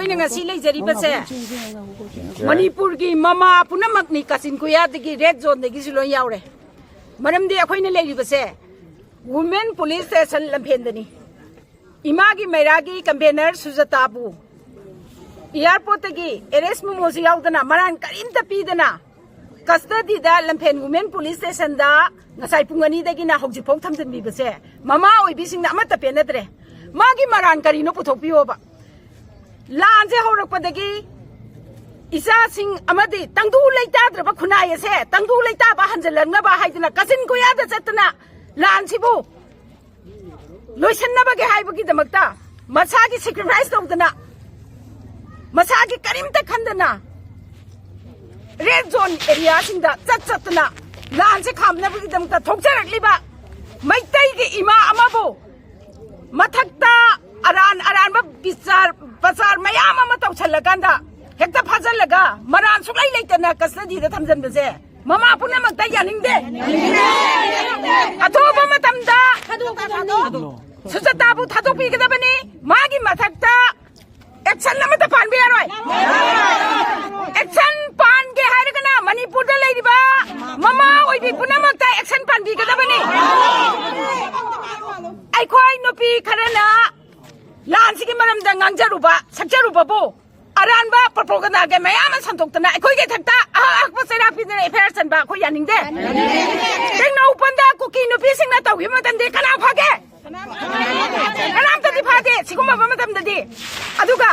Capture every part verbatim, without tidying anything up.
ꯑꯩꯅ ꯉꯁꯤ ꯂꯩꯖꯔꯤꯕꯁꯦ ꯃꯅꯤꯄꯨꯔꯒꯤ ꯃꯃꯥ ꯄꯨꯝꯅꯃꯛꯅꯤ, ꯀꯥꯆꯤꯟ ꯀꯣꯌꯥꯗꯒꯤ, ꯔꯦꯗ ꯖꯣꯟꯗꯒꯤꯁꯨ ꯂꯣꯏ ꯌꯥꯎꯔꯦ꯫ ꯃꯔꯝꯗꯤ ꯑꯩꯈꯣꯏꯅ ꯂꯩꯔꯤꯕꯁꯦ ꯋꯨꯃꯦꯟ ꯄꯨꯂꯤꯁ ꯁ꯭ꯇꯦꯁꯟ ꯂꯝꯐꯦꯟꯗꯅꯤ꯫ ꯏꯃꯥꯒꯤ ꯃꯩꯔꯥꯒꯤ ꯀꯟꯚꯦꯅꯔ ꯁꯨꯖꯇꯥꯕꯨ ꯑꯦꯌꯥꯔꯄꯣꯔꯠꯇꯒꯤ ꯑꯦꯔꯦꯁ ꯃꯦꯃꯣꯁꯨ ꯌꯥꯎꯗꯅ, ꯃꯔꯥꯟ ꯀꯔꯤꯝꯇ ꯄꯤꯗꯅ, ꯀꯁꯇꯗꯤꯗ ꯂꯝꯐꯦꯟ ꯋꯨꯃꯦꯟ ꯄꯨꯂꯤꯁ ꯁ꯭ꯇꯦꯁꯟꯗ ꯉꯁꯥꯏ ꯄꯨꯡ ꯑꯅꯤꯗꯒꯤꯅ ꯍꯧꯖꯤꯛꯐꯥꯎ ꯊꯝꯖꯤꯟꯕꯤꯕꯁꯦ ꯃꯃꯥ ꯑꯣꯏꯕꯤꯁꯤꯡꯅ ꯑꯃꯠꯇ ꯄꯦꯟꯅꯗ꯭ꯔꯦ꯫ ꯃꯥꯒꯤ ꯃꯔꯥꯟ ꯀꯔꯤꯅꯣ ꯄꯨꯊꯣꯛꯄꯤꯌꯣꯕ꯫ ꯂꯥꯟꯁꯦ ꯍꯧꯔꯛꯄꯗꯒꯤ ꯏꯆꯥꯁꯤꯡ ꯑꯃꯗꯤ ꯇꯪꯗꯨ ꯂꯩꯇꯥꯗ꯭ꯔꯕ ꯈꯨꯟꯅꯥꯏ ꯑꯁꯦ ꯇꯪꯗꯨ ꯂꯩꯇꯥꯕ ꯍꯟꯖꯤꯜꯂꯛꯅꯕ ꯍꯥꯏꯗꯅ ꯀꯥꯆꯤꯟ ꯀꯣꯌꯥꯗ ꯆꯠꯇꯅ ꯂꯥꯟꯁꯤꯕꯨ ꯂꯣꯏꯁꯤꯟꯅꯕꯒꯤ ꯍꯥꯏꯕꯒꯤꯗꯃꯛꯇ ꯃꯁꯥꯒꯤ ꯁꯦꯀ꯭ꯔꯤꯐꯥꯏꯁ ꯇꯧꯗꯅ, ꯃꯁꯥꯒꯤ ꯀꯔꯤꯝꯇ ꯈꯟꯗꯅ ꯔꯦꯗ ꯖꯣꯟ ꯑꯦꯔꯤꯌꯥꯁꯤꯡꯗ ꯆꯠ ꯆꯠꯇꯅ ꯂꯥꯟꯁꯦ ꯈꯥꯝꯅꯕꯒꯤꯗꯃꯛꯇ ꯊꯣꯛꯆꯔꯛꯂꯤꯕ ꯃꯩꯇꯩꯒꯤ ꯏꯃꯥ ꯑꯃꯕꯨ ꯃꯊꯛꯇ ꯑꯔꯥꯟ ꯑꯔꯥꯟꯕ ꯕꯤꯆꯥꯔ ꯄꯆꯥꯔ ꯃꯌꯥꯝ ꯑꯃ ꯇꯧꯁꯜꯂꯀꯥꯟꯗ ꯍꯦꯛꯇ ꯐꯥꯖꯜꯂꯒ ꯃꯔꯥꯟ ꯁꯨꯛꯂꯩ ꯂꯩꯇꯅ ꯀꯁꯇꯗꯤꯗ ꯊꯝꯖꯟꯕꯁꯦ ꯃꯃꯥ ꯄꯨꯝꯅꯃꯛꯇ ꯌꯥꯅꯤꯡꯗꯦ꯫ ꯑꯊꯨꯕ ꯃꯇꯝꯗ ꯁꯨꯖꯇꯥꯕꯨ ꯊꯥꯗꯣꯛꯄꯤꯒꯗꯕꯅꯤ꯫ ꯃꯥꯒꯤ ꯃꯊꯛꯇ ꯑꯦꯛꯁꯟ ꯑꯃꯠꯇ ꯄꯥꯟꯕ ꯌꯥꯔꯣꯏ꯫ ꯑꯦꯛꯁꯟ ꯄꯥꯟꯒꯦ ꯍꯥꯏꯔꯒꯅ ꯃꯅꯤꯄꯨꯔꯗ ꯂꯩꯔꯤꯕ ꯃꯃꯥ ꯑꯣꯏꯕꯤ ꯄꯨꯝꯅꯃꯛꯇ ꯑꯦꯛꯁꯟ ꯄꯥꯟꯕꯤꯒꯗꯕꯅꯤ꯫ ꯑꯩꯈꯣꯏ ꯅꯨꯄꯤ ꯈꯔꯅ ꯂꯥꯟꯁꯤꯒꯤ ꯃꯔꯝꯗ ꯉꯥꯡꯖꯔꯨꯕ, ꯁꯛꯆꯔꯨꯕꯕꯨ ꯑꯔꯥꯟꯕ ꯄ꯭ꯔꯣꯄꯣꯒꯟꯗꯥꯒꯤ ꯃꯌꯥꯝ ꯑꯃ ꯁꯟꯗꯣꯛꯇꯅ ꯑꯩꯈꯣꯏꯒꯤ ꯏꯊꯛꯇ ꯑꯍꯛ ꯑꯍꯛꯄ ꯆꯩꯔꯥꯛ ꯄꯤꯗꯅ ꯑꯦꯐ ꯑꯥꯏ ꯑꯥꯔ ꯆꯟꯕ ꯑꯩꯈꯣꯏ ꯌꯥꯅꯤꯡꯗꯦ꯫ ꯇꯦꯡꯅꯧꯄꯜꯗ ꯀꯨꯀꯤ ꯅꯨꯄꯤꯁꯤꯡꯅ ꯇꯧꯈꯤꯕ ꯃꯇꯝꯗꯤ ꯀꯅꯥ ꯐꯒꯦ? ꯀꯅꯥꯝꯇꯗꯤ ꯐꯥꯗꯦ ꯁꯤꯒꯨꯝꯕ ꯃꯇꯝꯗꯗꯤ꯫ ꯑꯗꯨꯒ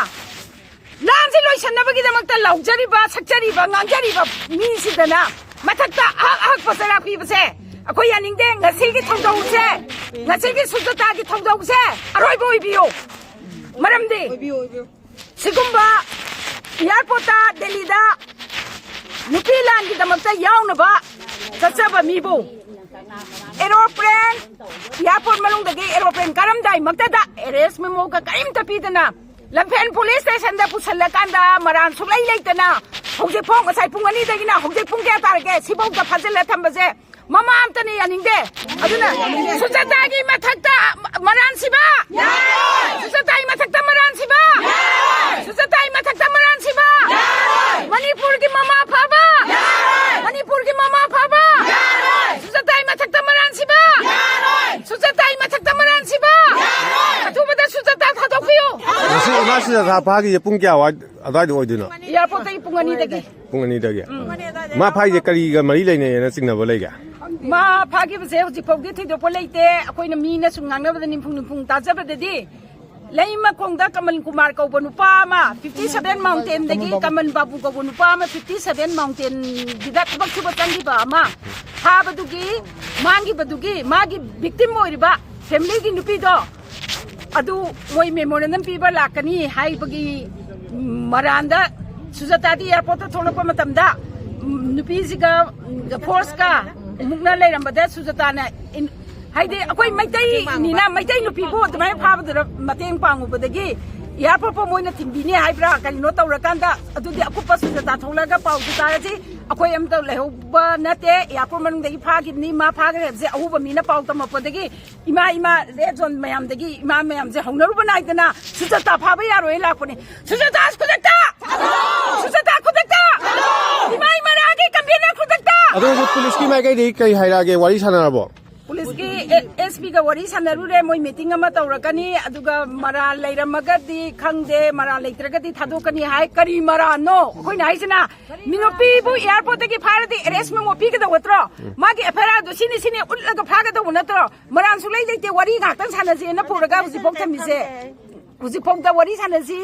ꯂꯥꯟꯁꯤ ꯂꯣꯏꯁꯤꯟꯅꯕꯒꯤꯗꯃꯛꯇ ꯂꯥꯎꯖꯔꯤꯕ, ꯁꯛꯆꯔꯤꯕ, ꯉꯥꯡꯖꯔꯤꯕ ꯃꯤꯁꯤꯗꯅ ꯃꯊꯛꯇ ꯑꯍꯛ ꯑꯍꯛꯄ ꯆꯩꯔꯥꯛ ꯄꯤꯕꯁꯦ ꯑꯩꯈꯣꯏ ꯌꯥꯅꯤꯡꯗꯦ꯫ ꯉꯁꯤꯒꯤ ꯊꯧꯗꯧꯁꯦ, ꯉꯁꯤꯒꯤ ꯁꯨꯖꯇꯥꯒꯤ ꯊꯧꯗꯧꯁꯦ ꯑꯔꯣꯏꯕ ꯑꯣꯏꯕꯤꯌꯨ꯫ ꯃꯔꯝꯗꯤ ꯁꯤꯒꯨꯝꯕ ꯏꯌꯥꯔꯄꯣꯔꯠꯇ, ꯗꯦꯜꯂꯤꯗ ꯅꯨꯄꯤ ꯂꯥꯟꯒꯤꯗꯃꯛꯇ ꯌꯥꯎꯅꯕ ꯆꯠꯆꯕ ꯃꯤꯕꯨ ꯑꯦꯔꯣꯄ꯭ꯂꯦꯟ, ꯏꯌꯥꯔꯄꯣꯔꯠ ꯃꯅꯨꯡꯗꯒꯤ ꯑꯦꯔꯣꯄ꯭ꯂꯦꯟ ꯀꯥꯔꯝꯗꯥꯏꯃꯛꯇꯗ ꯑꯦꯔꯦꯁ ꯃꯦꯃꯣꯒ ꯀꯔꯤꯝꯇ ꯄꯤꯗꯅ ꯂꯝꯐꯦꯜ ꯄꯨꯂꯤꯁ ꯁ꯭ꯇꯦꯁꯟꯗ ꯄꯨꯁꯜꯂꯀꯥꯟꯗ ꯃꯔꯥꯟ ꯁꯨꯛꯂꯩ ꯂꯩꯇꯅ ꯍꯧꯖꯤꯛꯐꯥꯎ, ꯉꯁꯥꯏ ꯄꯨꯡ ꯑꯅꯤꯗꯒꯤꯅ ꯍꯧꯖꯤꯛ ꯄꯨꯡ ꯀꯌꯥ ꯇꯥꯔꯒꯦ? ꯁꯤꯐꯥꯎꯗ ꯐꯥꯖꯤꯜꯂ ꯊꯝꯕꯁꯦ ꯃꯃꯥ ꯑꯝꯇꯅ ꯌꯥꯅꯤꯡꯗꯦ꯫ ꯑꯗꯨꯅ ꯁꯨꯖꯇꯥꯒꯤ ꯃꯊꯛꯇ ꯃꯔꯥꯟ ꯁꯤꯕ, ꯁꯨꯖꯇꯥꯒꯤ ꯃꯊꯛꯇ ꯃꯔꯥꯟ ꯁꯤꯕ, ꯁꯨꯖꯇꯥ ꯁꯨꯖꯇꯥ ꯐꯥꯈꯤꯁꯦ ꯄꯨꯡ ꯀꯌꯥ ꯋꯥꯏ-, ꯑꯗꯨꯋꯥꯏꯗ ꯑꯣꯏꯗꯣꯏꯅꯣ? ꯑꯦꯌꯥꯔꯄꯣꯔꯠꯇꯒꯤ ꯄꯨꯡ ꯑꯅꯤꯗꯒꯤ꯫ ꯄꯨꯡ ꯑꯅꯤꯗꯒꯤ꯫ ꯃꯥ ꯐꯥꯏꯁꯦ ꯀꯔꯤꯒ ꯃꯔꯤ ꯂꯩꯅꯩꯅ ꯆꯤꯡꯅꯕ ꯂꯩꯒꯦ? ꯃꯥ ꯐꯥꯈꯤꯕꯁꯦ ꯍꯧꯖꯤꯛ ꯐꯥꯎꯗꯤ ꯊꯣꯏꯗꯣꯛꯄ ꯂꯩꯇꯦ꯫ ꯑꯩꯈꯣꯏꯅ ꯃꯤꯅ ꯁꯨꯝ ꯉꯥꯡꯅꯕꯗ, ꯅꯤꯝꯐꯨꯡ ꯅꯤꯝꯐꯨꯡ ꯇꯥꯖꯕꯗꯗꯤ, ꯂꯩꯃꯈꯣꯡꯗ ꯀꯃꯜ ꯀꯨꯃꯥꯔ ꯀꯧꯕ ꯅꯨꯄꯥ ꯑꯃ, ꯐꯤꯐꯇꯤ ꯁꯚꯦꯟ ꯃꯥꯎꯟꯇꯦꯟꯗꯒꯤ ꯀꯃꯜ ꯕꯥꯕꯨ ꯀꯧꯕ ꯅꯨꯄꯥ ꯑꯃ, ꯐꯤꯐꯇꯤ ꯁꯚꯦꯟ ꯃꯥꯎꯟꯇꯦꯟꯒꯤꯗ ꯊꯕꯛ ꯁꯨꯕ ꯆꯪꯈꯤꯕ ꯑꯃ ꯐꯥꯕꯗꯨꯒꯤ, ꯃꯥꯡꯈꯤꯕꯗꯨꯒꯤ ꯃꯥꯒꯤ ꯚꯤꯛꯇꯤꯝ ꯑꯣꯏꯔꯤꯕ ꯐꯦꯃꯤꯂꯤꯒꯤ ꯅꯨꯄꯤꯗꯣ, ꯑꯗꯨ ꯃꯣꯏ ꯃꯦꯃꯣꯔꯦꯟꯗꯝ ꯄꯤꯕ ꯂꯥꯛꯀꯅꯤ ꯍꯥꯏꯕꯒꯤ ꯃꯔꯥꯟꯗ ꯁꯨꯖꯇꯥꯗꯤ ꯑꯦꯌꯥꯔꯄꯣꯔꯠꯇ ꯊꯣꯛꯂꯛꯄ ꯃꯇꯝꯗ, ꯎꯝ, ꯅꯨꯄꯤꯁꯤꯒ, ꯎꯝ, ꯐꯣꯔꯁꯀ ꯃꯨꯛꯅ ꯂꯩꯔꯝꯕꯗ ꯁꯨꯖꯇꯥꯅ ꯏꯟ-, ꯍꯥꯏꯗꯤ ꯑꯩꯈꯣꯏ ꯃꯩꯇꯩꯅꯤꯅ ꯃꯩꯇꯩ ꯅꯨꯄꯤꯕꯨ ꯑꯗꯨꯃꯥꯏꯅ ꯐꯥꯕꯗꯨꯗ ꯃꯇꯦꯡ ꯄꯥꯡꯉꯨꯕꯗꯒꯤ ꯑꯦꯌꯥꯔꯄꯣꯔꯠꯄꯨ ꯃꯣꯏꯅ ꯊꯤꯡꯕꯤꯅꯤ ꯍꯥꯏꯕ꯭ꯔꯥ ꯀꯔꯤꯅꯣ ꯇꯧꯔꯀꯥꯟꯗ, ꯑꯗꯨꯗꯤ ꯑꯀꯨꯞꯄ ꯁꯨꯖꯇꯥ ꯊꯣꯛꯂꯛꯑꯒ ꯄꯥꯎꯗꯨ ꯇꯥꯔꯁꯤ꯫ ꯑꯩꯈꯣꯏ ꯑꯝꯇ ꯂꯩꯍꯧꯕ ꯅꯠꯇꯦ, ꯑꯦꯌꯥꯔꯄꯣꯔꯠ ꯃꯅꯨꯡꯗꯒꯤ ꯐꯥꯈꯤꯕꯅꯤ, ꯃꯥ ꯐꯥꯈ꯭ꯔꯦ ꯍꯥꯏꯕꯁꯦ ꯑꯍꯨꯕ ꯃꯤꯅ ꯄꯥꯎ ꯇꯝꯃꯛꯄꯗꯒꯤ ꯏꯃꯥ, ꯏꯃꯥ, ꯔꯦꯗ ꯖꯣꯟ ꯃꯌꯥꯝꯗꯒꯤ ꯏꯃꯥ ꯃꯌꯥꯝꯁꯦ ꯍꯧꯅꯔꯨꯕ ꯅꯥꯏꯗꯅ ꯁꯨꯖꯇꯥ ꯐꯥꯕ ꯌꯥꯔꯣꯏ ꯂꯥꯛꯄꯅꯦ꯫ ꯁꯨꯖꯇꯥ ꯈꯨꯗꯛꯇ! ꯁꯨꯖꯇꯥ ꯈꯨꯗꯛꯇ! ꯏꯃꯥ ꯏꯃꯥ ꯔꯥꯒꯤ ꯀꯟꯚꯦꯅꯔ ꯈꯨꯗꯛꯇ! ꯑꯗꯣ ꯍꯧꯖꯤꯛ ꯄꯨꯂꯤꯁꯀꯤ ꯃꯥꯏꯀꯩꯗꯒꯤ ꯀꯩ ꯍꯥꯏꯔꯛꯑꯒꯦ? ꯋꯥꯔꯤ ꯁꯥꯟꯅꯔꯕꯣ? ꯄꯨꯂꯤꯁꯀꯤ ꯑꯦꯁ ꯄꯤꯒ ꯋꯥꯔꯤ ꯁꯥꯟꯅꯔꯨꯔꯦ꯫ ꯃꯣꯏ ꯃꯤꯇꯤꯡ ꯑꯃ ꯇꯧꯔꯛꯀꯅꯤ, ꯑꯗꯨꯒ ꯃꯔꯥꯜ ꯂꯩꯔꯝꯃꯒꯗꯤ ꯈꯪꯗꯦ, ꯃꯔꯥꯜ ꯂꯩꯇ꯭ꯔꯒꯗꯤ ꯊꯥꯗꯣꯛꯀꯅꯤ ꯍꯥꯏ꯫ ꯀꯔꯤ ꯃꯔꯥꯜꯅꯣ? ꯑꯩꯈꯣꯏꯅ ꯍꯥꯏꯁꯤꯅ ꯃꯤ ꯅꯨꯄꯤꯕꯨ ꯑꯦꯌꯥꯔꯄꯣꯔꯠꯇꯒꯤ ꯐꯥꯔꯗꯤ ꯑꯦꯔꯦꯁ ꯃꯦꯃꯣ ꯄꯤꯒꯗꯧꯕ ꯅꯠꯇ꯭ꯔꯣ? ꯃꯥꯒꯤ ꯑꯦꯐ ꯑꯥꯏ ꯑꯥꯔꯗꯣ ꯁꯤꯅꯤ ꯁꯤꯅꯤ ꯎꯠꯂꯒ ꯐꯥꯒꯗꯧꯕ ꯅꯠꯇ꯭ꯔꯣ? ꯃꯔꯥꯜꯁꯨ ꯂꯩ ꯂꯩꯇꯦ, ꯋꯥꯔꯤ ꯉꯥꯛꯇꯪ ꯁꯥꯟꯅꯁꯦꯅ ꯄꯨꯔꯒ ꯍꯧꯖꯤꯛꯐꯥꯎ ꯊꯝꯃꯤꯁꯦ꯫ ꯍꯧꯖꯤꯛꯐꯥꯎꯗ ꯋꯥꯔꯤ ꯁꯥꯟꯅꯁꯤ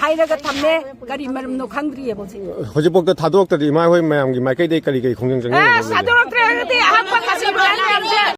ꯍꯥꯏꯔꯒ ꯊꯝꯃꯦ꯫ ꯀꯔꯤ ꯃꯔꯝꯅꯣ ꯈꯪꯗ꯭ꯔꯤꯑꯕ ꯍꯧꯖꯤꯛ꯫ ꯍꯧꯖꯤꯛꯐꯥꯎꯗ ꯊꯥꯗꯣꯔꯛꯇ꯭ꯔꯗꯤ ꯏꯃꯥ ꯍꯣꯏ ꯃꯌꯥꯝꯒꯤ ꯃꯥꯏꯀꯩꯗꯒꯤ ꯀꯔꯤ ꯀꯔꯤ ꯈꯣꯡꯖꯪ ꯑꯦ, ꯆꯪꯉꯤ? ꯊꯥꯗꯣꯔꯛꯇ꯭ꯔꯦ ꯍꯥꯏꯔꯒꯗꯤ ꯑꯍꯥꯟꯕ ꯉꯁꯤ ꯃꯌꯥꯝꯁꯦ